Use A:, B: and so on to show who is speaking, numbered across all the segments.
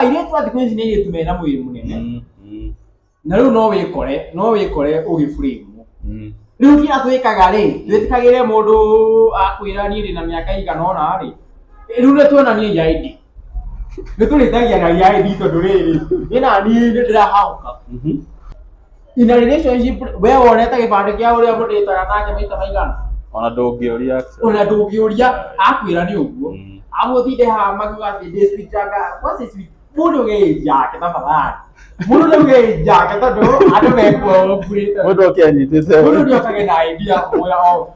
A: Airĩtu a thikũ ici nĩ airĩtu mena mwĩrĩ mũnene. Na rĩu no wĩkore ũgĩburĩmwo. Rĩu kĩrĩa twĩkaga rĩ, twĩtĩkagĩre mũndũ akwĩra niĩ ndĩna mĩaka igana ũna rĩ, rĩu nĩ tuonanie ID. Nĩ tũrĩtagia na ID tondũ rĩrĩ, niĩ na niĩ nĩ ndĩrahahũka. In a relationship, we wonete gĩbandĩ kĩa ũrĩa mũndĩtaga nake maita maigana?
B: Ona ndũngĩũria actually.
A: Ona ndũngĩũria, akwĩra nĩ ũguo. Amũtinde haha makiuga atĩ ndĩ sweet anga, what's a sweet? Mũndũ ũge age yake tafadhali. Mũndũ nĩ uge age yake tondũ andũ mekuo burĩte.
B: Mũndũ oke anyitĩte.
A: Mũndũ nĩ okage na idea kũmwĩra o.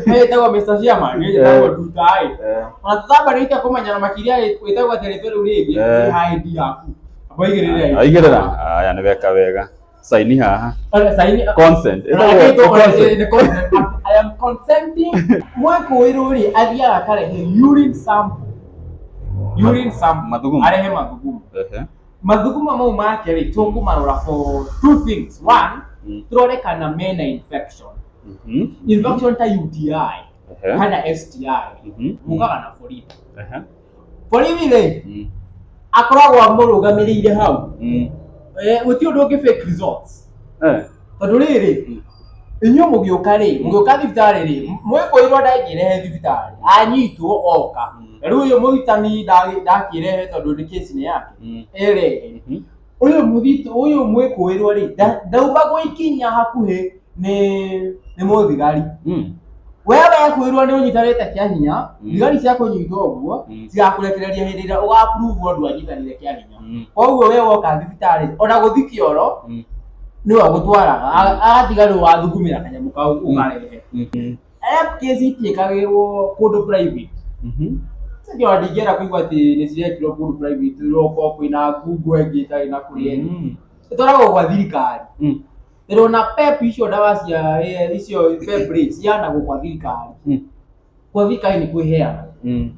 A: Ĩtagwo Mr. Chairman, niĩ njĩtagwo Nduta ĩ. Ona tũtambanĩte kũmenyana makĩria ĩ, wĩtagwo atĩa rĩtwa rĩu rĩngĩ, ha ID yaku. Amba ũigĩrĩre ID.
B: Aigĩrĩra. Aya nĩ weka wega. Saini haha.
A: Ona saini.
B: Consent.
A: Ona
B: Ĩtagwo
A: ĩtagwo
B: consent.
A: nĩ consent. I am consenting. Mwĩkũĩrwo rĩ, athiaga akarehe urine sample. Urine sample.
B: Mathugumo.
A: Arehe mathugumo. Mathugumo mau make rĩ, tũkũmarora for two things. One, tũrore kana mena infection. Infection ta UTI kana STI. Mũkaga na borithi. Borithi rĩ, akoragwo amũrũgamĩrĩire hau. Gũtirĩ ũndũ ũngĩ fake results. Tondũ rĩrĩ, inyuĩ mũgĩũka rĩ, mũgĩũka thibitarĩ rĩ, mwĩkũĩrwo ndangĩrehe thibitarĩ, anyitwo oka. Na rĩu ũyũ mũrutani ndakĩrehe tondũ nĩ kesi nĩ yake. Erehe. Ũyũ mũthitũ, ũyũ mwĩkũĩrwo rĩ, ndauma gũikinya hakuhĩ nĩ mũthigari. We wekwĩrwo nĩ ũnyitanĩte kĩa hinya, thigari cia kũnyita ũguo, cigakũrekereria hĩndĩ ĩrĩa ũgaprove ndwanyitanire kĩa hinya. Koguo we woka thibitarĩ, ona gũthi kĩoro, nĩwe ũgũtwaraga, agatiga rĩu wathugumĩra kanyamũ kau ũkarehe. Rape case itiĩkagĩrwo kũndũ private. Ndio ndingĩenda kũigua atĩ nĩ cirekirwo kũndũ private, ũroka kwĩna ngungo ĩngĩ ĩtarĩ na kũrĩa ĩrĩ. Ĩtwaragwo gwa thirikari. Tondũ ona PEP icio ndawa cia icio PEP rĩ, ciheanagwo kwa thirikari. Kwa thirikari nĩ kwĩheana.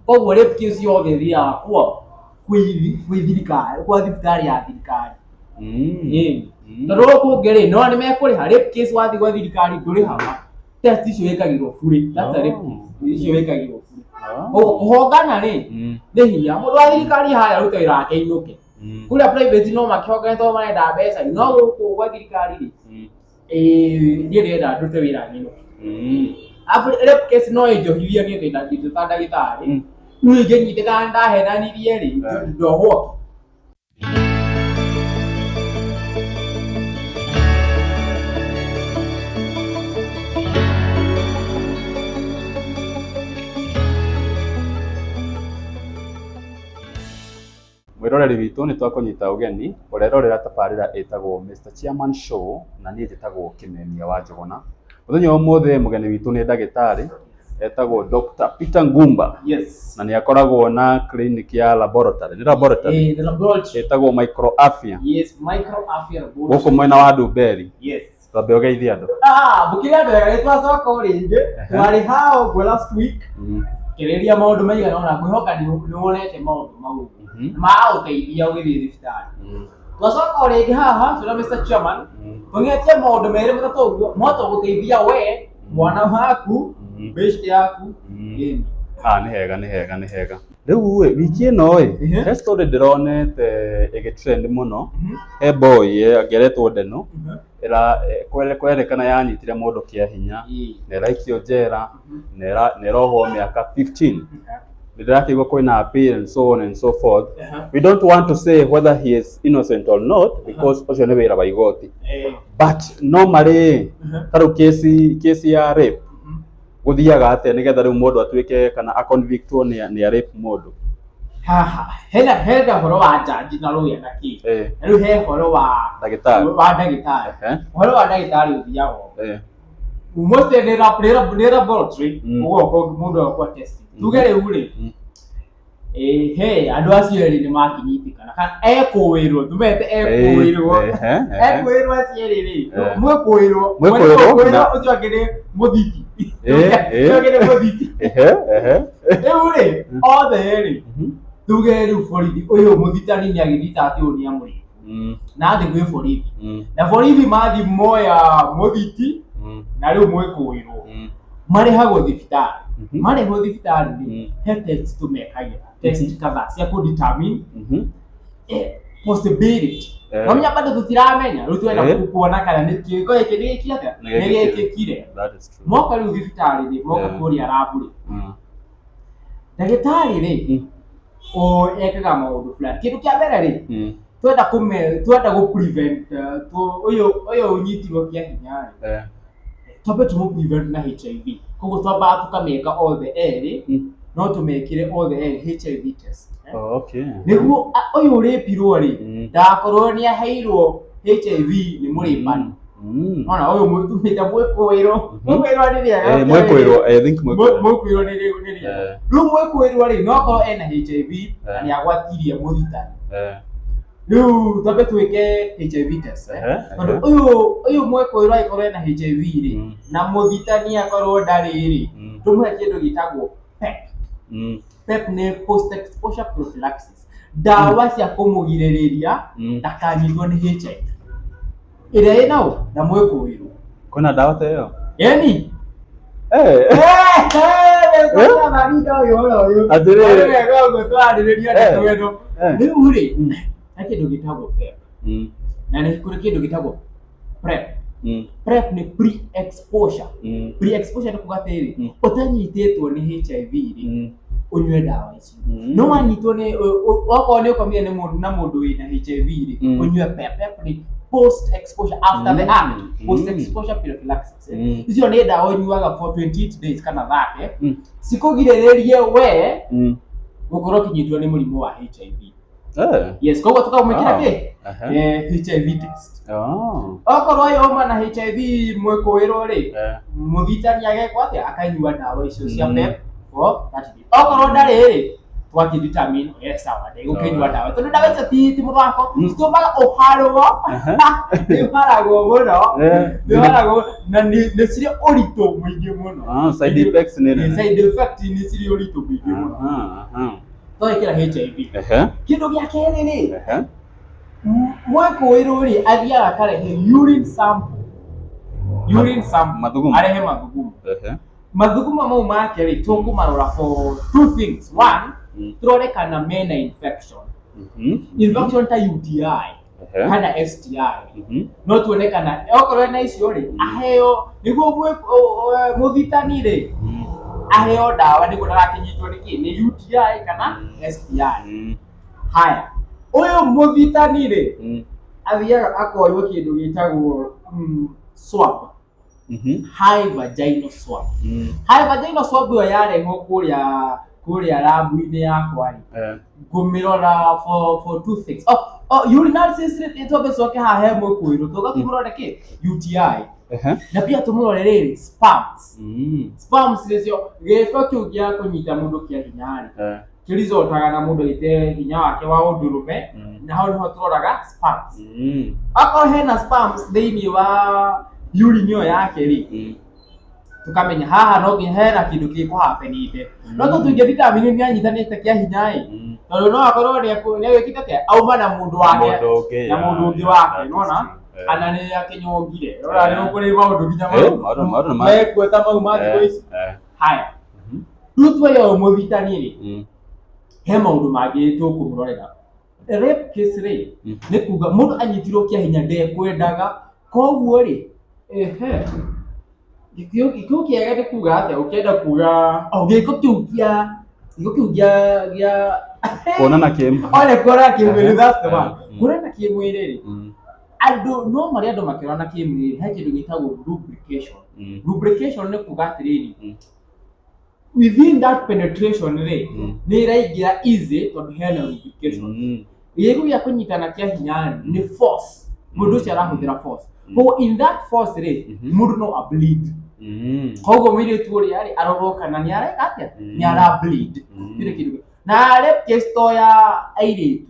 A: Koguo rape case yothe ĩthiaga kwa kwĩ thirikari, kwa thibitarĩ ya thirikari. Ĩĩ. Tondũ gũkũ kũngĩ rĩ, no nĩ mekũrĩha rape case wathiĩ gwa thirikari ndũrĩhaga. Test icio wĩkagĩrwo bure. That's a rape case. Icio wĩkagĩrwo bure. Koguo kũhongana rĩ, nĩ hinya. Mũndũ wa thirikari haya arute wĩra wake ainũke. Kũrĩa private no makĩhongane tondũ marenda mbeca, no gũkũ gwa thirikari rĩ, ĩĩ niĩ ndĩrenda ndute wĩra nyinũke. Arabu rape case no ĩnjohithie niĩ ndĩ ta ndagĩtarĩ. Niĩ ingĩnyitĩkana ndahenanirie rĩ, ndohwo.
B: Mwĩroreri witũ nĩ twakũnyita ũgeni ũrerorera tabarĩra ĩtagwo Mr Chairman Show na niĩ njĩtagwo Kĩmemia wa Njũgũna. Mũthenya wa ũmũthĩ mũgeni witũ nĩ ndagĩtarĩ etagwo Dr. Peter Ngumba. Na nĩ akoragwo na clinic ya laboratory. Nĩ laboratory?
A: The laboratory.
B: Ĩtagwo Micro Afya.
A: Yes, Micro Afya Laboratory.
B: Gũkũ mwena wa Ndumberi.
A: Yes.
B: Twambe ũgeithie andũ.
A: Mũkĩrĩ andũ ega nĩ twacoka o rĩngĩ. Twarĩ haha ũguo last week. Kĩrĩria maũndũ maigana ũna ngwĩhoka nĩ wonete maũndũ mau. Magagũteithia ũgĩthiĩ thibitarĩ. Twacoka o rĩngĩ haha twĩna Mr. Chairman. Tũng'etie maũndũ merĩ matatũ ũguo mahota gũteithia we, mwana waku, best yaku. Ĩni.
B: Nĩ hega, nĩ hega, nĩ hega. Rĩu ĩ, wiki ĩno ĩ, he story ndĩronete ĩgĩ trend mũno. He boy ĩngeretwo Ndeno, kwerekana yanyitire mũndũ kĩa hinya, na ĩraikio njera, na ĩrohwo mĩaka 15. Nĩ ndĩrakĩigua kwĩna appeal and so on and so forth. We don't want to say whether he is innocent or not because ũcio nĩ wĩra wa igoti. But normally ta rĩu kesi ya rape gũthiaga atĩa nĩgetha rĩu mũndũ atuĩke kana a convictwo nĩ a rape mũndũ?
A: Haha hena ũhoro wa jaji na lawyer na kĩ. Na rĩu he ũhoro wa
B: Ndagĩtarĩ.
A: Wa ndagĩtarĩ. Ũhoro wa ndagĩtarĩ ũthiaga ũũ. Mostly nĩ laboratory ũgoka mũndũ agakwa test. Tuge rĩu rĩ, he andũ acio erĩ nĩ makinyitĩkana kana ekũĩrwo, tumete ekũĩrwo. Ekũĩrwo acio erĩ rĩ, mwĩkũĩrwo,
B: Mwĩkũĩrwo
A: ũcio ũngĩ nĩ mũthiti. Ũcio ũngĩ nĩ mũthiti. Rĩu rĩ, othe rĩ, tuge rĩu borithi, ũyũ mũthitani nĩ agĩthita atĩ ũyũ nĩ amũrĩte. Na athiĩ gwĩ borithi. Na borithi mathiĩ moya mũthiti na rĩu mwĩkũĩrwo. Marehagwo thibitarĩ. Marehwo thibitarĩ rĩ, he test tũmekagĩra. Test kadhaa cia kũ determine. Possibility. Nomenya bado tũtiramenya, rĩu twenda kuona kana nĩ kĩko gĩkĩ nĩ gĩkire atĩa,
B: Nĩ
A: nĩ
B: gĩkĩkire.
A: gĩkĩkire.
B: That is true.
A: Moka rĩu thibitarĩ rĩ, moka kũrĩa rabu rĩ, ndagĩtarĩ rĩ, o ekaga maũndũ fulani. Kĩndũ kĩa mbere rĩ, twenda kũme twenda gũ prevent ũyũ ũnyitirwo kĩa hinya rĩ, twambe tũmũ prevent na HIV. Koguo twambaga tũkameka othe erĩ, no tũmekĩre othe erĩ HIV test, eh.
B: Oh, okay.
A: Nĩguo ũyũ ũrĩpirwo rĩ, ndagakorwo nĩ aheirwo HIV nĩ mũrĩpani. Ona ũyũ tumĩte mwĩkũĩrwo. Mwĩkũĩrwo nĩ rĩega.
B: Eh, mwĩkũĩrwo, I think mwĩkũĩrwo.
A: Mwĩkũĩrwo nĩ rĩega. Rĩu mwĩkũĩrwo rĩ, no akorwo ena HIV na nĩ agwatirie mũthitani. Rĩu twambe twĩke HIV test, eh. Tondũ ũyũ mwĩkũĩrwo angĩkorwo ena HIV rĩ, na mũthitani akorwo ndarĩ rĩ, tũmũhe kĩndũ gĩtagwo PEP. PEP nĩ post exposure prophylaxis, ndawa cia kũmũgirĩrĩria ndakanyitwo nĩ HIV ĩrĩa ĩna ũ na mwĩkũĩrwo.
B: Kwĩna ndawa ta ĩyo?
A: Ĩni.
B: Eh. Atĩrĩrĩ.
A: Twarĩrĩria ndeto ĩno. Rĩu rĩ, he kĩndũ gĩtagwo PEP na nĩ kũrĩ kĩndũ gĩtagwo PrEP. PrEP nĩ pre exposure. Pre exposure nĩ kuga atĩrĩrĩ, ũtanyitĩtwo nĩ HIV rĩ, ũnyue ndawa icio. No wanyitwo nĩ okorwo nĩ ũkomire nĩ mũndũ na mũndũ wĩna HIV rĩ, ũnyue PEP. PEP nĩ post exposure, after the act, post exposure prophylaxis. Icio nĩ ndawa ũnyuaga for 28 days kana 30, cikũgirĩrĩrie we gũkorwo ũkĩnyitwo nĩ mũrimũ wa HIV. Yes, koguo tũkamwĩkĩra kĩ? HIV test.
B: Oh.
A: Okorwo ũyũ auma na HIV mwĩkũĩrwo rĩ, mũthitani agekwo atĩa? Akanyua ndawa icio cia PEP for 30 days. Okorwo ndarĩ rĩ, twakĩ determine, yes, sawa, ndegũkĩnyua ndawa, tondũ ndawa icio ti mũthako, citũmaga ũharwo, nĩ ũharagwo mũno, nĩ ũharagwo na nĩ cirĩ ũritũ mũingĩ mũno.
B: Ah, side effects nĩ nene.
A: Side effect nĩ cirĩ ũritũ mũingĩ mũno. Twekĩra HIV. Kĩndũ gĩa kerĩ rĩ, mwĩkũĩrwo rĩ, athiaga akarehe urine sample. Urine sample.
B: Mathugumo.
A: Arehe mathugumo. Mathugumo mau make rĩ, tũkũmarora for two things. One, tũrore kana mena infection. Infection ta UTI kana STI. No tuone kana okorwo ena icio rĩ, aheo nĩguo mũthitani rĩ, aheo ndawa nĩguo ndagakĩnyitwo nĩ kĩ, nĩ UTI kana STI. Haya, ũyũ mũthitani rĩ, athiaga akoywo kĩndũ gĩtagwo swab, high vaginal swab. High vaginal swab ĩyo yarehwo kũrĩa rabu-inĩ yakwa rĩ, ngũmĩrora for two things. Oh, urinalysis rĩ, twambe coke haha he mwĩkũĩrwo, tũga tũmũrore kĩ UTI, na pia tũmũrore rĩrĩ sperms. Sperms nĩcio gĩko kĩu gĩa kũnyita mũndũ kĩa hinya rĩ, kĩrizotaga na mũndũ agĩte hinya wake wa ũndũrũme, na hau nĩho tũroraga sperms. Akorwo hena sperms thĩinĩ wa urine ĩyo yake rĩ, tukamenya haha no nginya hena kĩndũ gĩkũhapenite. No tũtingĩ determine nĩ anyitanĩte kĩa hinya ĩ, tondũ no akorwo nĩ agwĩkĩte atĩa, auma na mũndũ wake
B: Mũndũ ũngĩ,
A: na mũndũ ũngĩ
B: yeah,
A: wake,
B: that is
A: nĩwona?
B: true.
A: Kana nĩ akĩnyongire. Ũrona nĩ kũrĩ maũndũ nginya
B: Maũndũ maũndũ
A: mekuo ta mau ma thikũ ici. Haya, rĩu tuoya ũyũ mũthitani rĩ, he maũndũ mangĩ tũkũmũrorera. Rape case rĩ, nĩ kuga mũndũ anyitirwo kĩa hinya ndekwendaga, koguo rĩ, ehe, gĩkuũ kĩega nĩ kuga atĩa? Ũkĩenda kuga o gĩko kĩu kĩa gĩko kĩu gĩa
B: Kuonana kĩ
A: one kuonana kĩmwĩrĩ, that's the one. Kuonana kĩmwĩrĩ rĩ, andũ no marĩa andũ makĩonana kĩmwĩrĩ, he kĩndũ gĩtagwo lubrication. Lubrication nĩ kuga atĩrĩrĩ, within that penetration rĩ, nĩ ĩraingĩra easy tondũ hena lubrication. Gĩko gĩa kũnyitana kĩa hinya rĩ, nĩ force, mũndũ ũcio arahũthĩra force, koguo in that force rĩ, mũndũ no a bleed. Koguo mũirĩtu ũrĩa rĩ, arorwo kana nĩ areka atĩa, nĩ ara bleed. Kĩrĩ kĩndũ na rape case to ya airĩtu,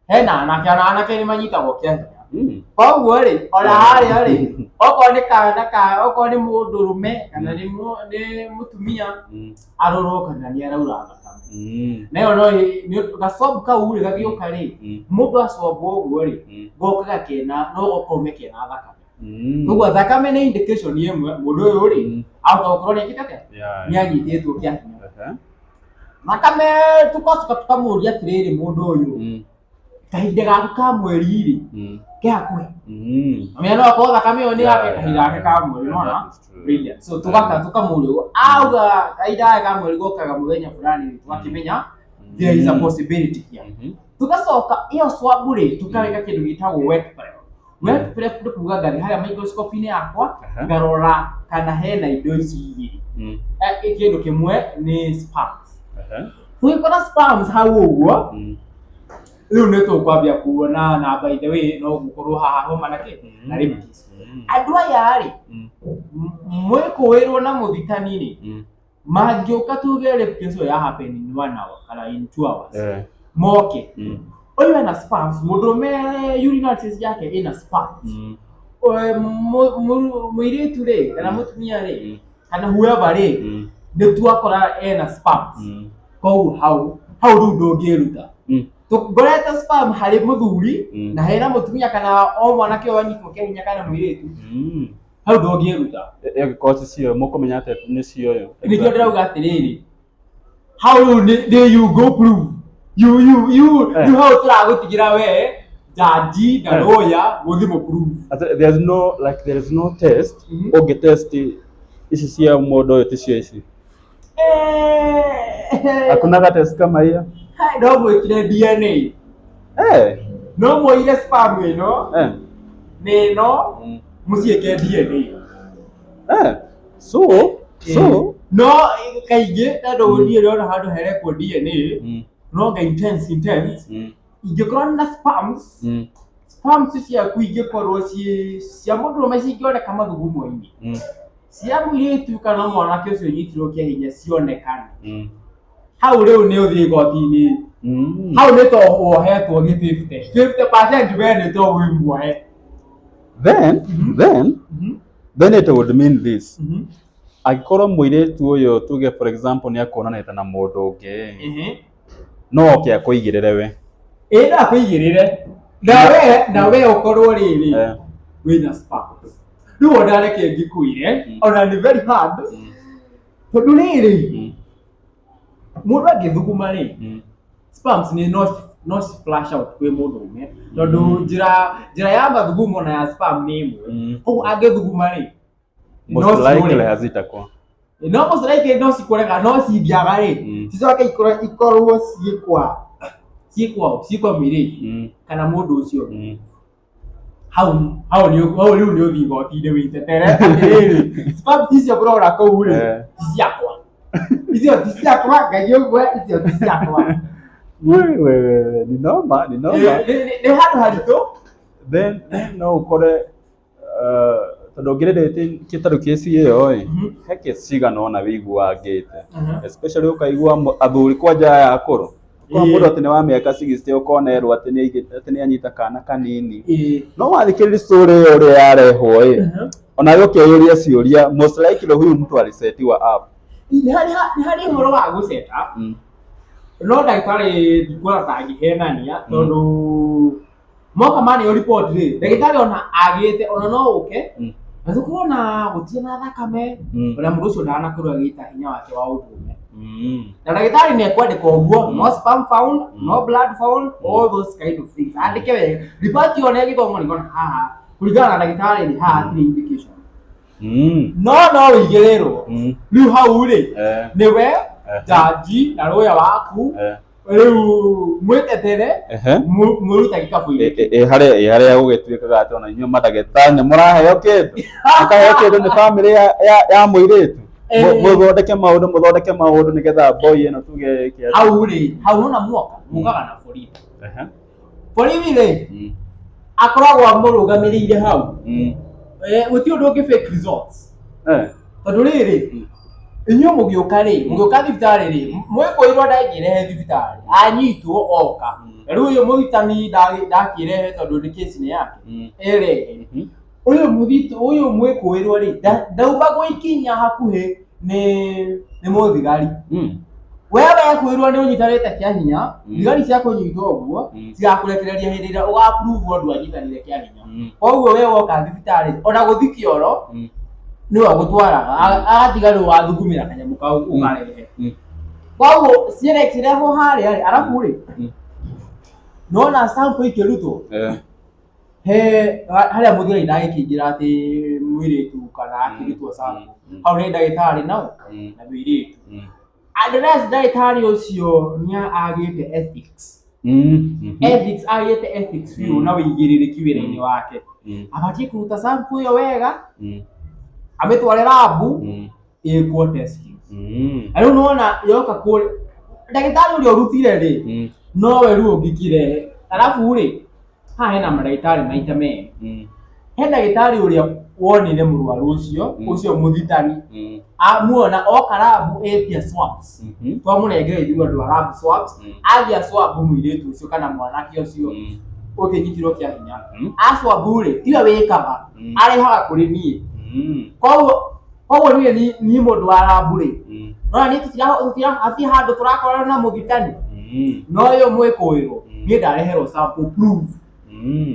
A: hena anake, ona anake nĩ manyitagwo kĩa hinya. Koguo rĩ, ona harĩa rĩ, okorwo nĩ kana ka okorwo nĩ mũndũrũme kana nĩ mũtumia, arorwo kana nĩ araura thakame. Nayo no gacobu kau rĩ, gagĩũka rĩ, mũndũ acobwo ũguo rĩ, gokaga kena, no gakaume kena thakame. Koguo thakame nĩ indication ĩmwe mũndũ ũyũ rĩ, ahota gũkorwo nĩ ekĩte atĩa, nĩ anyitĩtwo kĩa hinya. Thakame, tũgacoka tũkamũria atĩrĩrĩ, mũndũ ũyũ, Kahinda gaku ka mweri rĩ, ke hakuhĩ. Amenya no akorwo thakame ĩyo nĩ yake kahinda gake ka mweri, nona?
B: That is true.
A: Brilliant. So tugaka tukamũria ũguo, auga kahinda gake ka mweri gokaga mũthenya fulani rĩ, tũgakĩmenya there is a possibility here. Tugacoka ĩyo swab rĩ, tukawĩka kĩndũ gĩtagwo wet prep. Wet prep nĩ kuga ngathiĩ harĩa microscope-inĩ yakwa, ngarora kana hena indo ici igĩrĩ. Kĩndũ kĩmwe nĩ sperms. Tũgĩkora sperms hau ũguo, rĩu nĩ tũkwambia kuona na by the way no gũkorwo haha homa na kĩ na rape case. Andũ aya rĩ, mwĩkũĩrwo na mũthitani rĩ, mangĩũka tuge rape case ĩyo ya happen in 1 hour kana in 2 hours, moke ũyũ ena sperms, mũndũrũme urinalysis yake ĩna sperms, mũirĩtu rĩ kana mũtumia rĩ kana whoever rĩ, nĩ twakora ena sperms, koguo hau hau rĩu ndũngĩruta. Ngorete sperm harĩ mũthuri na hena mũtumia kana o mwanake ũyũ anyitwo kĩa hinya kana mũirĩtu, hau ndũngĩruta.
B: Ĩngĩkorwo ti cio, mũkũmenya atĩa nĩ cio?
A: Nĩkĩo ndĩrauga atĩrĩrĩ, hau rĩu nĩ you go prove you you you. Rĩu hau tũragũtigĩra we jaji na lawyer mũthiĩ mũ prove.
B: Atĩ there's no, like, there is no test ũngĩ test ici cia mũndũ ũyũ ti cio ici? Hakuna test kama hiyo?
A: Hai, no mwĩkire DNA. No muoire sperm ĩno na ĩno, mũciĩke DNA.
B: So
A: No kaingĩ tondũ niĩ ndĩrona handũ herekwo DNA, no nga intense intense ingĩkorwo na sperms, sperms ciaku ingĩkorwo ciĩ cia mũndũrũme cingĩoneka mathugumo-inĩ, cia mũirĩtu kana mwanake ũcio ũnyitirwo kĩa hinya cionekane, hau rĩu nĩ ũthiĩ igoti-inĩ. Hau nĩ to wohetwo gĩ 50 50%, we nĩ to wĩ muohe.
B: Then then it would mean this: angĩkorwo mũirĩtu ũyũ, tuge for example, nĩ akuonanĩte na mũndũ ũngĩ, no oke akũigĩrĩre we?
A: Ĩ, no akũigĩrĩre na we ũkorwo rĩrĩ wĩna sperms. Rĩu ona reke ngĩkwĩre, ona nĩ very hard, tondũ rĩrĩ, mũndũ angĩthuguma rĩ, sperms nĩ no ci flash out kwĩ mũndũrũme, tondũ njĩra ya mathugumo na ya sperm nĩ ĩmwe. Koguo angĩthuguma rĩ,
B: Most
A: no ciũre.
B: likely hazitakuwa.
A: No most likely no cikũrega, no cingĩaga rĩ, cicoke ikorwo ciĩ kwa mũirĩtu kana mũndũ ũcio ũngĩ. Hau nĩ hau rĩu nĩ ũthiĩ igoti-inĩ wĩtetere atĩrĩrĩ, sperm icio mũrona kũu rĩ, ti ciakwa, icio ti ciakwa, Ngai ũmwe, icio ti ciakwa.
B: We, we, we, ni noma, ni noma.
A: Nĩ handũ haritũ.
B: Then no ũkore, tondũ ũngĩrĩrĩte kĩtarũ kesi ĩyo ĩ, he kesi cigana ũna wĩiguangĩte, especially ũkaigua athuri kwanja aya akũrũ kwa mũndũ atĩ nĩ wa mĩaka 60, ũkona erwo atĩ atĩ nĩ anyita kana kanini. No wathikĩrĩria story ĩyo ũrĩa yarehwo ĩ, onawe ũkeyũria ciũria, most likely huyu mtu alisetiwa up.
A: Nĩ harĩ ũhoro wa gũceta, no ndagĩtarĩ ndikuona ta angĩhenania, tondũ moka maneo report rĩ, ndagĩtarĩ ona agĩte ona no ũke na tũkorwo na gũtirĩ na thakame, ona mũndũ ũcio ndanakorwo agĩta hinya wake wa ũndũrũme, na ndagĩtarĩ nĩ ekwandĩka ũguo, no sperm found, no blood found, all those kind of things, andĩke wega report ĩyo na ĩgĩthomwo nĩkona haha kũringana na ndagĩtarĩ nĩ haha hatirĩ indication. No wĩigĩrĩrwo. Rĩu hau rĩ, nĩwe jaji na lawyer waku, rĩu mwĩtetere, mwĩruta gĩkabũ-inĩ.
B: Ĩ harĩa gũgĩtuĩkaga atĩ ona inyuĩ mandagĩtarĩ nĩ mũraheo kĩndũ, mũkaheo kĩndũ nĩ bamĩrĩ ya mũirĩtu, mũthondeke maũndũ nĩgetha boy ĩno tuge ĩke atĩa.
A: Hau rĩ, hau nona muoka mukaga na borithi. Borithi rĩ, akoragwo amũrũgamĩrĩire hau. Gũtirĩ ũndũ ũngĩ fake results, tondũ rĩrĩ, inyuĩ mũgĩũka rĩ, mũgĩũka thibitarĩ rĩ, mwĩkũirwo ndangĩrehe thibitarĩ, anyitwo oka. Na rĩu ũyũ mũrutani ndakĩrehe tondũ nĩ kesi nĩ yake erehe. Ũyũ mũthitũ, ũyũ mwĩkũĩrwo rĩ, ndauma gũikinya hakuhĩ nĩ mũthigari. We wekwĩrwo nĩ ũnyitanĩte kĩa hinya, thigari cia kũnyita ũguo cigakũrekereria hĩndĩ ĩrĩa ũgaprove ndwanyitanire kĩa hinya. Koguo we woka thibitarĩ, ona gũthi kĩoro nĩwe ũgũtwaraga, agatiga rĩu wathugumĩra kanyamũ kau ũkarehe. Koguo ciĩrehwo harĩa rĩ, arabu rĩ, Nona sample ikĩrutwo he harĩa mũthigari ndagĩkĩingĩra atĩ mũirĩtu kana akĩrutwo sample, hau nĩ ndagĩtarĩ nao na mũirĩtu, unless ndagĩtarĩ ũcio nĩ agĩte ethics, ethics, agĩte ethics biũ na wĩigĩrĩrĩki wĩra-inĩ wake, abatiĩ kũruta sample ĩyo wega, amĩtware lab ĩkwo testing. Na rĩu nĩwona yoka kũrĩ ndagĩtarĩ ũrĩa ũrutire rĩ, nowe rĩu ũngĩkĩrehe. Arabu rĩ, haha hena mandagĩtarĩ maita merĩ. He ndagĩtarĩ ũrĩa wonire mũrwaru ũcio, ũcio mũthitani, amuona oka lab etia swabs, twamũnengera ithuĩ andũ a lab swabs, athia swab mũirĩtu ũcio kana mwanake ũcio ũkĩnyitirwo kĩa hinya, aswab rĩ, tiwe wĩkaga, arehaga kũrĩ niĩ. Koguo niĩ niĩ mũndũ wa lab rĩ, nona niĩ tũtira hatirĩ handũ tũrakorana na mũthitani, no ũyũ mwĩkũĩrwo, niĩ ndareherwo sample proof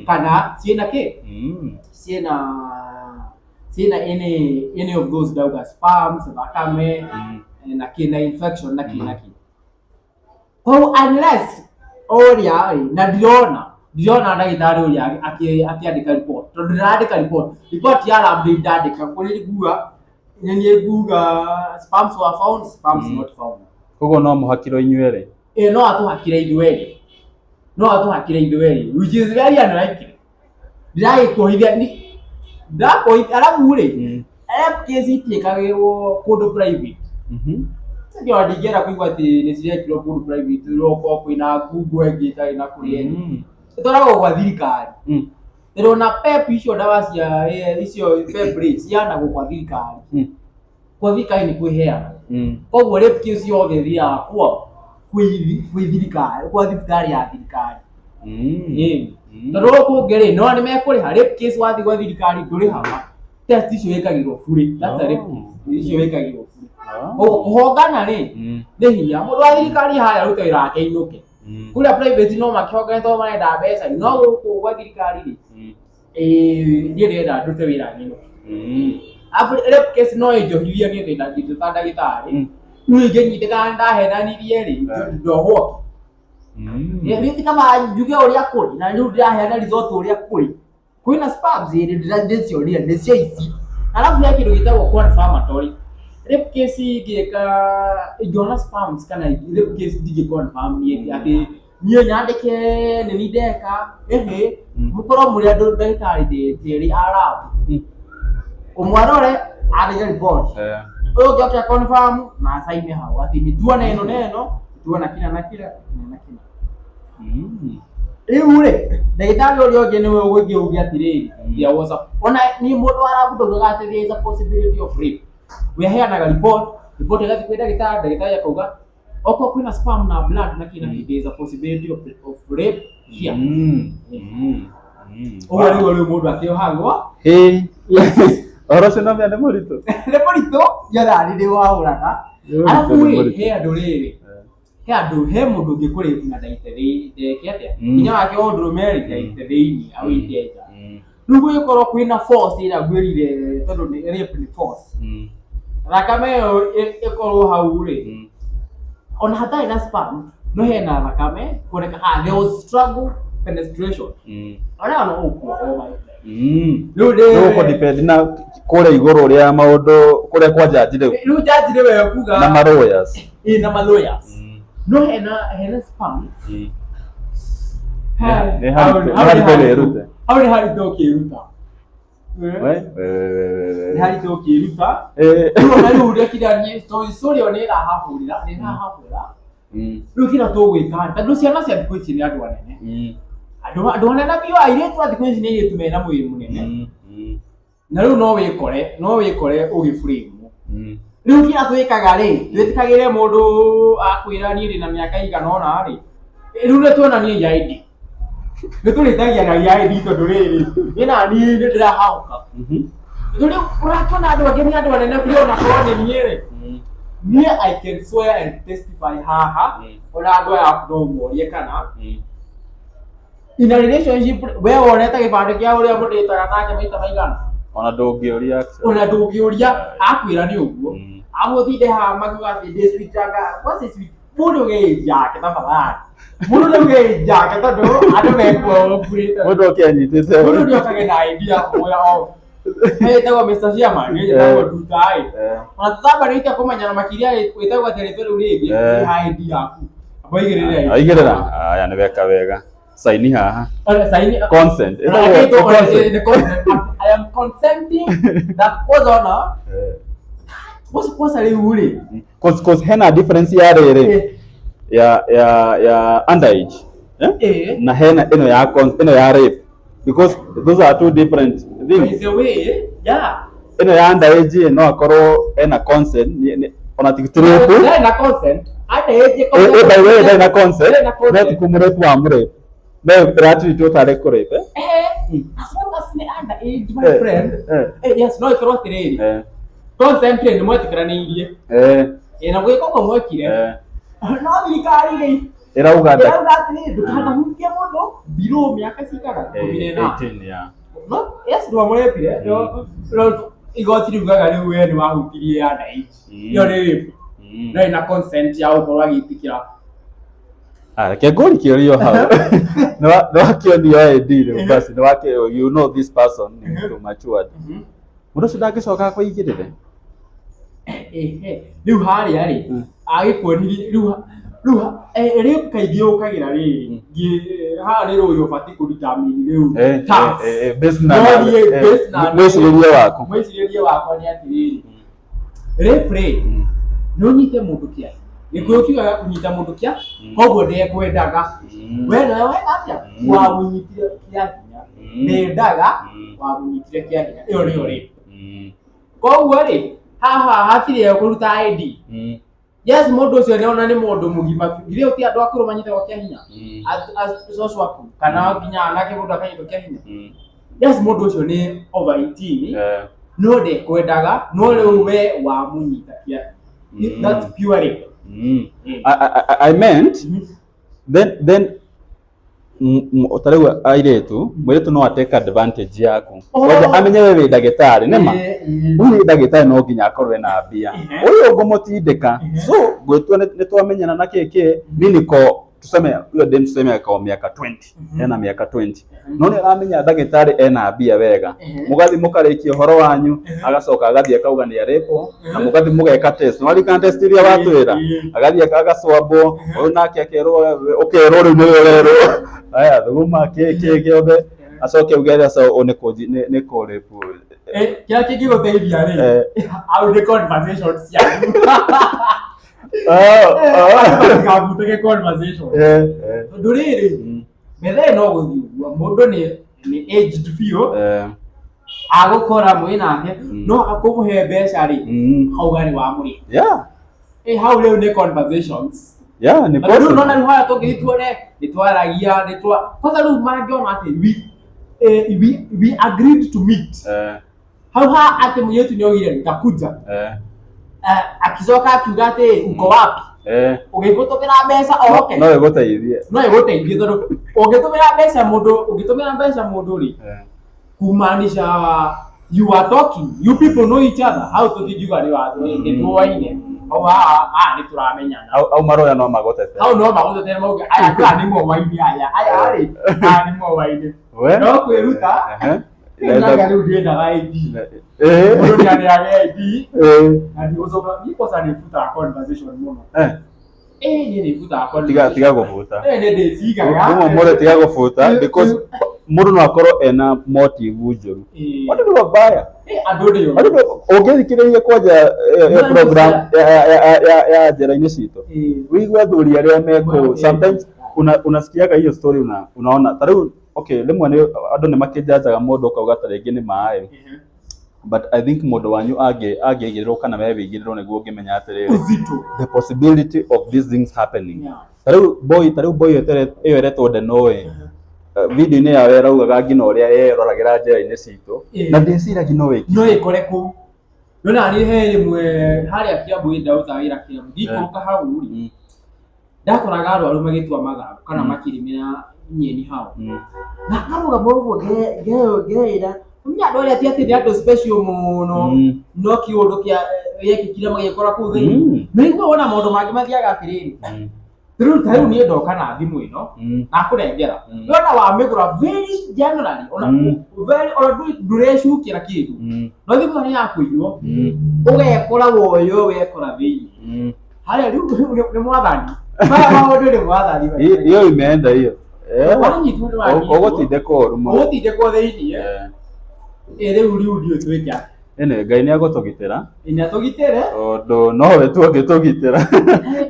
A: kana ciĩna kĩ, ciĩna any of those, ndauga sperms, thakame na kĩna infection na kĩ na kĩ. Koguo unless ũrĩa rĩ, na ndirona ndagĩtarĩ ũrĩa akĩandĩka report, tondũ ndarandĩka report ya lab ndĩ ndandĩka kũrĩ ngua nĩ niĩ nguga sperms were found, sperms not found.
B: Koguo no mũhakirwo inyuerĩ.
A: Ĩ, no atũhakire ithuerĩ, no atũhakire ithuerĩ, which is very unlikely. Ndĩragĩkuohithia ndakuohithia. Arabu rĩ, rape case itiĩkagĩrwo kũndũ private. Ndio ndingĩenda kũigua atĩ nĩ cirekirwo kũndũ private, ũrokorwo kwĩna ngungo ĩngĩ ĩtarĩ na kũrĩa ĩrĩ. Ĩtwaragwo gwa thirikari, tondũ ona PEP icio, ndawa cia icio PEP rĩ, ciheanagwo kwa thirikari. Kwa thirikari nĩ kwĩheana. Koguo rape case yothe ĩthiaga kwa kwĩ thirikari, kwa thibitarĩ ya thirikari. Ĩĩ. Tondũ gũkũ kũngĩ rĩ, no nĩ mekũrĩha. Rape case wathiĩ gwa thirikari ndũrĩhaga, test icio wĩkagĩrwo bure. That's a rape case, icio wĩkagĩrwo bure. Koguo kũhongana rĩ, nĩ hinya mũndũ wa thirikari haya arute wĩra wake ainũke. Kũrĩa private no makĩhongane tondũ marenda mbeca, no gũkũ gwa thirikari rĩ, ĩĩ, niĩ ndĩrenda ndute wĩra nyinũke. Arabu rape case no ĩnjohithie niĩ ndĩ ta ndagĩtarĩ. Rĩu ingĩnyitĩkana ndahenanirie rĩ, ndohwo. Niĩ ti kaba njuge ũrĩa kũrĩ, na rĩu ndĩraheana result ũrĩa kũrĩ. Kwĩna sperms ĩrĩ ndĩcionire nĩcio ici. Arabu he kĩndũ gĩtagwo confirmatory. Rape case ingĩka, ingĩona sperms kana rape case ndingĩ confirm niĩ atĩ niĩ nyandĩke nĩ niĩ ndeka ĩhĩ. Mũkorwo mũrĩ andũ ndagĩtarĩ terĩ a lab, ũmwe arore andĩke report, ũyũ ũngĩ oke confirm na acaine hau atĩ nĩ tuona ĩno na ĩno, tuona kina na kina na kina. Rĩu rĩ, ndagĩtarĩ ũrĩa ũngĩ nĩwe ũgũthiĩ uge atĩrĩrĩ, there was a, ona niĩ mũndũ wa lab ndaugaga atĩ there is a possibility of rape. We aheanaga report, report ĩgathiĩ kwĩ ndagĩtarĩ, ndagĩtarĩ akauga okorwo kwĩna sperm na blood na kina, there is a possibility of rape here. Ũguo nĩguo rĩu mũndũ akĩohagwo.
B: Ĩ, ũhoro ũcio no menya nĩ mũritũ.
A: Nĩ mũritũ, ndiona nĩ wahũraga. Arabu rĩ, he andũ rĩrĩ, he andũ, he mũndũ ũngĩkũrĩpu na ndaite ndeke atĩa, hinya wake wa ũndũrũme rĩ, ndaite thĩinĩ awĩite nja. Rĩu gũgĩkorwo kwĩna force ĩrĩa ngwĩrire, tondũ nĩ rape nĩ force, thakame ĩyo ĩkorwo hau rĩ, ona hatarĩ na sperm no hena thakame kuoneka ha there was struggle, penetration, ona no ũkuohwo, my friend. Rĩu
B: Rĩu ũkũ depend na kũrĩa igũrũ rĩa maũndũ kũrĩa kwa jaji rĩu.
A: Rĩu jaji nĩwe kuga.
B: Na ma lawyers.
A: Ĩ, na ma lawyers. No hena sperm.
B: Nĩ haritũ wĩrute.
A: Hau nĩ haritũ ũkĩruta.
B: We, we, we, we, we.
A: Nĩ haritũ ũkĩruta. Rĩu ona rĩu ũrĩa kĩrĩa niĩ story story ĩyo nĩ ĩrahahũrĩra, nĩ ĩrahahũra. Rĩu kĩrĩa tũgwĩka, tondũ ciana cia thikũ ici nĩ andũ anene, andũ anene biũ, airĩtu a thikũ ici nĩ airĩtu mena mwĩrĩ mũnene. Na rĩu no wĩkore ũgĩframe. Rĩu kĩrĩa twĩkaga rĩ, twĩtĩkagĩre mũndũ akwĩra niĩ ndĩna mĩaka igana ũna rĩ, rĩu nĩ tuonanie ID, nĩ tũrĩtagia na ID, tondũ rĩrĩ niĩ na niĩ nĩ ndĩrahahũka. Tondũ rĩu ũrakĩona andũ angĩ nĩ andũ anene biũ, ona korwo nĩ niĩ rĩ, niĩ I can swear and testify haha, ona andũ aya aku no ũmorie kana in a relationship we wonete gĩbandĩ kĩa ũrĩa mũndĩtaga nake maita maigana.
B: Ona ndũngĩũria actually.
A: Ona ndũngĩũria, akwĩra nĩ ũguo. Agũtinde haha makiuga atĩ ndĩ sweet anga, what's a sweet? Mũndũ ge yake tafadhali. Mũndũ rĩu ge yake tondũ andũ mekuo burĩte.
B: Mũndũ oke anyitĩte.
A: Mũndũ nĩ okage na idea kũmwĩra o. Ĩtagwo Mr. Chairman, ĩtagwo Nduta ĩ. Ona tũtambanĩte kũmenyana makĩria wĩtagwo atĩa rĩtwa rĩu rĩngĩ, ha ID yaku. Amba ũigĩrĩre ID.
B: Aigĩrĩra. Aya nĩ weka wega. Saini haha.
A: Ona saini
B: Consent.
A: Ona
B: Ĩtagwo
A: ĩtagwo-
B: consent.
A: nĩ consent. I am consenting that was on a kwanza rĩu rĩ.
B: Cause hena difference ya rĩrĩ ya underage. Eh? Na hena ĩno ya ĩno ya rape, because those are two different
A: By
B: things.
A: the way, yeah.
B: Ĩno ya underage no akorwo ena consent ona ti rape.
A: Ndarĩ na consent. Underage
B: Eh, by the way, ndarĩ na consent.
A: Ndarĩ na consent.
B: No ti kũmũrape wa mũrape. No ĩratreatwo tarĩ kũrape.
A: Eh, as long as nĩ underage, my friend. Yes, no ĩkorwo atĩrĩrĩ. Consent rĩ, nĩ mwetĩkĩranĩirie. Na gwĩka ũguo mwekire. No thirikari rĩ
B: Ĩrauga
A: ĩrauga atĩrĩrĩ, ndũkanahutie mũndũ below mĩaka cigana 18.
B: 18, yeah.
A: No, yes, ndwamũrepire. No igoti riugaga rĩu we nĩ wahutirie underage. Ĩyo nĩ rape. No ĩna consent ya gũkorwo agĩtĩkĩra.
B: Reke ngũri kĩũrio hau. Nĩ wakĩonio ID rĩu basi nĩ wakĩ you know this person nĩ mũndũ matured. Mũndũ ũcio ndangĩcoka akũigĩrĩre.
A: Rĩu harĩa rĩ, agĩkuonirie rĩu rape kaingĩ yũkagĩra rĩrĩ, haha nĩ rũĩ ũbatiĩ kũ determine rĩu terms.
B: Based na
A: No niĩ based na-
B: mwĩcirĩrie waku.
A: Mwĩcirĩrie wakwa nĩ atĩrĩrĩ, rape rĩ, nĩ ũnyite mũndũ kĩa gĩkũyũ kiugaga kũnyita mũndũ kĩa koguo ndekwendaga. We nawe weka atĩa? Wamũnyitire kĩa hinya. Ndendaga, wamũnyitire kĩa hinya. Ĩyo nĩyo rape. Koguo rĩ, haha hatirĩ kũruta ID. Yes, mũndũ ũcio nĩona nĩ mũndũ mũgima. Githĩ ti andũ akũrũ manyitagwo kĩa hinya? Cũcũ waku kana nginya anake mũndũ akanyitwo kĩa hinya. Yes, mũndũ ũcio nĩ over 18, no ndekwendaga, no rĩu we wamũnyita kĩa hinya. That's pure rape.
B: I meant then ta rĩu airĩtu, mũirĩtu no atake advantage yaku. Kwanja amenye we wĩ ndagĩtarĩ, nĩma? Ũyũ nĩ ndagĩtarĩ no nginya akorwo ena mbia. Ũyũ ngũmũtindĩka. So ngwĩtua nĩ twamenyana na kĩ kĩ, mi niko tuseme huyo dem tuseme ako miaka 20, ena miaka 20. No nĩ aramenya ndagĩtarĩ ena mbia wega. Mũgathiĩ mũkarĩkia ũhoro wanyu, agacoka agathiĩ akauga nĩ arĩpwo, na mũgathiĩ mũgeka test. Nĩ waririkana test iria watwĩra? Agathiĩ agacwambwo, ũyũ nake akerwo, ũkerwo rĩu nĩwe ũrerwo. Aya, thuguma kĩ kĩ gĩothe, acoke auge aca nĩ kũrĩpwo.
A: Kĩrĩa kĩngĩgũteithia rĩ, hau nĩ conversation cianyu. Matikabutĩke conversation. Tondũ rĩrĩ, metha no gũthiĩ ũguo, mũndũ nĩ aged biũ, agũkora mwĩ nake, no akũmũhe mbeca rĩ, auga nĩ wamũrĩha. Hau rĩu nĩ conversations.
B: Yeah, ni
A: Na rĩu
B: possible.
A: nona rĩu harĩa tũngĩthiĩ tuone nĩ twaragia, nĩ twa kwanza rĩu mangĩona atĩ we agreed to meet. Hau ha atĩ mũirĩtu nĩ augire nitakuja. Akicoka akiuga atĩ uko wapi? Ũgĩgũtũmĩra mbeca oke.
B: No ĩgũteithie.
A: No ĩgũteithie tondũ ũngĩtũmĩra mbeca mũndũ, ũngĩtũmĩra mbeca mũndũ rĩ, kumaanisha you are talking, you people know each other. Hau tũtingiuga nĩ watho, nĩ tuoaine. Hau haha haha nĩ tũramenyana.
B: Au maroya no magũtete.
A: Hau no magũtetere mauge aya aya nĩ moaine aya, aya rĩ, aya nĩ moaine. No kwĩruta, naga rĩu ndiendaga ID. Mũndũ nĩ aneage ID, na ndigũcoka, niĩ kwanza nĩbutaga conversation mũno. Niĩ nĩbutaga conversation.
B: Tiga gũbuta.
A: Nĩ ndĩcigaga.
B: Rĩmwe mũndũ tiga gũbuta because mũndũ no akorwo ena motive njũru. Watu ni wabaya.
A: Andũ nĩ oru.
B: Watu ũngĩthikĩrĩria kwanja program ya njĩra-inĩ citũ, wĩigue athuri arĩa me kũu, sometimes unasikiaga hiyo story unaona ta rĩu okay, rĩmwe nĩ andũ nĩ makĩnjanjaga mũndũ ũkauga ta rĩngĩ nĩ maĩ, but I think mũndũ wanyu angĩigĩrĩrwo kana we wĩigĩrĩrwo nĩguo ũngĩmenya atĩrĩrĩ
A: Uzito.
B: the possibility of these things happening. Ta rĩu boy, ta rĩu boy ĩyo ĩretwo Ndeno ĩ, video-inĩ yao ĩraugaga nginya ũrĩa yeroragĩra njĩra-inĩ citũ, na ndĩciragia no ĩkire.
A: No ĩkore kũu. Nona niĩ he rĩmwe harĩa Kiambu hĩndĩ ndarutaga wĩra Kiambu, ngĩikũrũka hau rĩ, ndakoraga arwaru magĩtua mathagu kana makĩrĩmĩra nyeni hau. Na ngarũgama ũguo ngeĩra, ũmenye andũ arĩa ti atĩ nĩ andũ special mũno, no kĩũndũ kĩa Yekĩkire magĩkora kũu thĩinĩ. Na igua wona maũndũ mangĩ mathiaga atĩrĩrĩ, rĩu ta rĩu niĩ ndoka na thimũ ĩno nakũnengera, wona wamĩgũra very generally, ona very, ona ndũrecukĩra kĩndũ, no thimũ ĩyo nĩ ya kũiywo, ũgekora woyo wekora thĩinĩ harĩa. Rĩu nĩ mwathani, maya maũndũ nĩ mwathani.
B: Hiyo imeenda hiyo. Eh,
A: wanyitwo nĩ wanyitwo.
B: Ũgũtindĩkwo ũru mũno.
A: Ũgũtindĩkwo thĩinĩ. Ĩ rĩu ndiũĩ twĩke atĩa.
B: Ĩnĩ Ngai nĩ agũtũgitĩra.
A: Ĩ nĩatũgitĩre.
B: Tondũ nowe tu angĩtũgitĩra.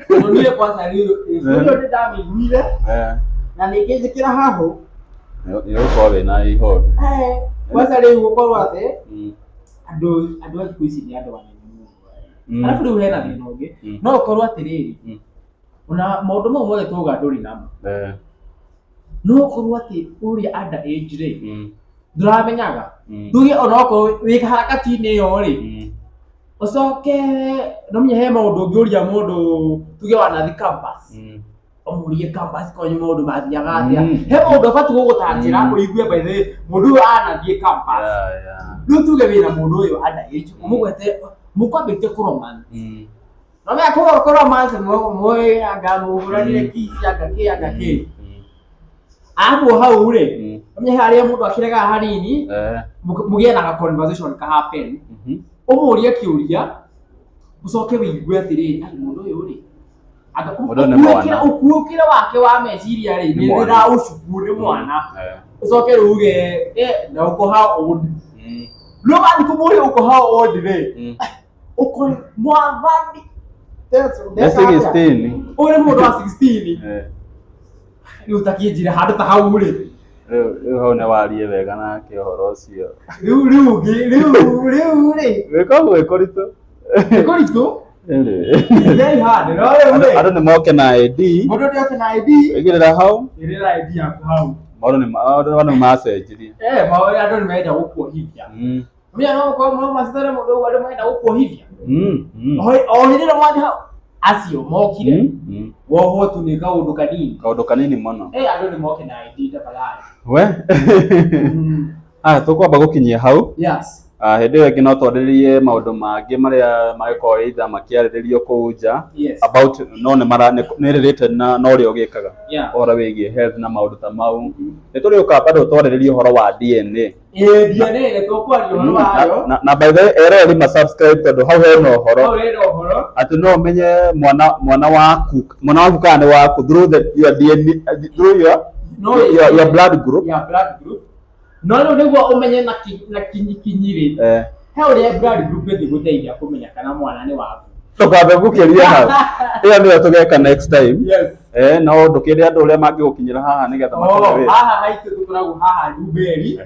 A: Tondũ niĩ kwanza rĩu rĩu nĩ ndamĩiguire na nĩngĩnjĩkĩra hahũ.
B: Nĩ ũgũkorwo wĩna ihoru.
A: Kwanza rĩu gũkorwo atĩ andũ a thikũ ici nĩ andũ anene mũno. Arabu rĩu hena thĩna ũngĩ. No ũkorwo atĩrĩrĩ, ona maũndũ mau mothe twauga ndũrĩ namo, no ũkorwo atĩ ũrĩa under age rĩ, ndũramenyaga. Tuge onokorwo wĩ harakati-inĩ ĩyo rĩ, ũcoke no menya he maũndũ ũngĩũria mũndũ, tuge wanathi campus, ũmũrie campus kwanyu maũndũ mathiaga atĩa. He maũndũ abatiĩ gũgũtanjĩra ũigue, by the way, mũndũ ũyũ anathiĩ campus. Rĩu tuge wĩna mũndũ ũyũ under age, ũmũgwete mũkwambĩte kũromance, no menya kũromance mũĩ anga mũhũranire kiss, anga kĩ, anga kĩ, arabu hau rĩ, ũmenye harĩa mũndũ akĩregaga hanini, mũgĩe na ga conversation ka happen, ũmũrie kĩũria, ũcoke wĩigue atĩrĩrĩ, ai, mũndũ ũyũ rĩ,
B: Mũndũ ũyũ nĩ mwana.
A: Ũkuũkĩre wake wa meciria rĩ,
B: Nĩ
A: nĩ
B: mwana.
A: ũraũcuku nĩ mwana. Ũcoke rĩu uge, "Eh, na uko how old?" Rĩu wathiĩ kũmũria uko how old rĩ, ũkore mwathani.
B: Nĩ 16.
A: Ũyũ nĩ mũndũ wa 16. Rĩu takĩnjĩre handũ ta hau rĩ.
B: Rĩu hau nĩ warie wega nake ũhoro ũcio.
A: Rĩu rĩ.
B: Wĩka gwĩ kũritũ.
A: Nĩ kũritũ.
B: Ĩrĩ.
A: Very hard, no rĩu rĩ.
B: Andũ nĩ moke na ID.
A: Mũndũ nĩ oke na ID.
B: Ĩgĩrĩra hau.
A: Ĩrĩra ID yaku hau.
B: Maũndũ nĩ macenjirie.
A: Eh, maũndũ andũ nĩ marenda gũkuohithia. Mimi no ko mo macitare mũndũ ũguo, andũ marenda gũkuohithia. O hĩndĩ ĩrĩa mwathi hau acio mokire, wohwo tu nĩ kaũndũ kanini.
B: Kaũndũ kanini mũno.
A: Eh, andũ nĩ moke na ID tafadhali.
B: We aya tũkwamba gũkinyia hau. Ah, hĩndĩ ĩyo ĩngĩ no twarĩrĩrie maũndũ mangĩ marĩa mangĩkorwo either makĩarĩrĩrio kũu nja about no nĩ mara nĩ related na ũrĩa ũgĩkaga ũhoro wĩgiĩ health na maũndũ ta mau. Nĩ tũrĩũka bado twarĩrĩrie ũhoro wa DNA.
A: Ĩĩ, DNA nĩ tũkwaria ũhoro wayo.
B: Na by the way, eroreri ma subscribe tondũ hau hena ũhoro
A: Hau hena ũhoro.
B: Atĩ no ũmenye mwana waku kana nĩ waku through your DNA, through your
A: No
B: your blood group.
A: Ya blood group. No rĩu nĩguo ũmenye na kinyi kinyi rĩ, he ũrĩa blood group ĩngĩgũteithia kũmenya kana mwana nĩ waku.
B: Ndũkambe gũkĩria hau, ĩyo nĩyo tũgeka next time.
A: Yes.
B: No ndũkĩre andũ ũrĩa mangĩgũkinyĩra haha nĩgetha
A: Oh,
B: makũhe wĩra.
A: haha haitũ tũkoragwo haha Ndumberi.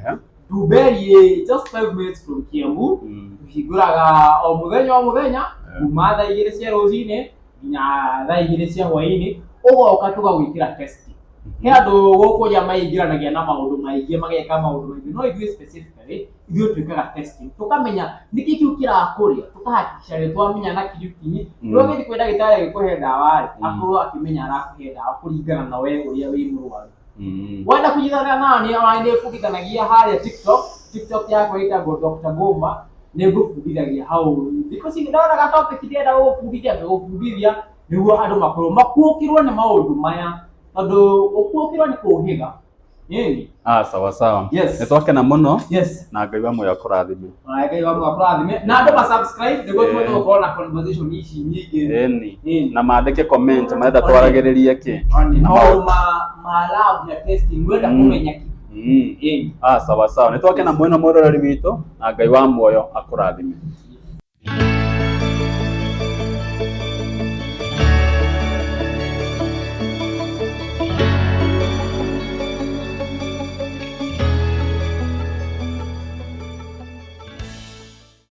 A: Ndumberi ĩ just 5 minutes from Kiambu. Tũhingũraga o mũthenya o mũthenya, kuma thaa 2 cia rũcinĩ nginya thaa 2 cia hwainĩ. Ũgoka tũgagwĩkĩra test. He andũ gũkũ nja maingĩranagia na maũndũ maingĩ, mageka maũndũ maingĩ, no ithuĩ specifically ithuĩ twĩkaga testing, tũkamenya nĩkĩ kĩu kĩrakũrĩa, tũkahakikisha nĩ twamenya na kinyi kinyi. Rĩu ũgĩthiĩ kwĩ ndagĩtarĩ agĩkũhe ndawa rĩ, akorwo akĩmenya arakũhe ndawa kũringana na we ũrĩa wĩ mũrwaru. Wenda kũnyitanĩra nani, ona nĩ bundithanagia harĩa TikTok. TikTok yakwa ĩtagwo Dr. Goma. Nĩ ngũbundithagia hau thikũ ici, ndona ga topic ndĩrenda gũgũbundithia, ngagũbundithia nĩguo andũ makorwo makuũkĩrwo nĩ maũndũ maya, tondũ gũkuũkĩrwo nĩ kũũhĩga. Ĩni.
B: Ah, sawa sawa.
A: Yes.
B: Nĩ twakena mũno
A: Yes.
B: na Ngai wa muoyo akũrathime.
A: Ona Ngai wa muoyo akũrathime na andũ ma subscribe nĩguo tũhote gũkorwo na conversation ici nyingĩ.
B: Ĩni.
A: Ĩni.
B: Na mandĩke comment marenda twaragĩrĩrie kĩ.
A: One,
B: Na
A: maũndũ ma lab na testing mwenda kũmenya kĩ. Ĩni.
B: Ah, sawa sawa. Nĩ twakena mũno mwĩroreri witũ na Ngai wa muoyo akũrathime.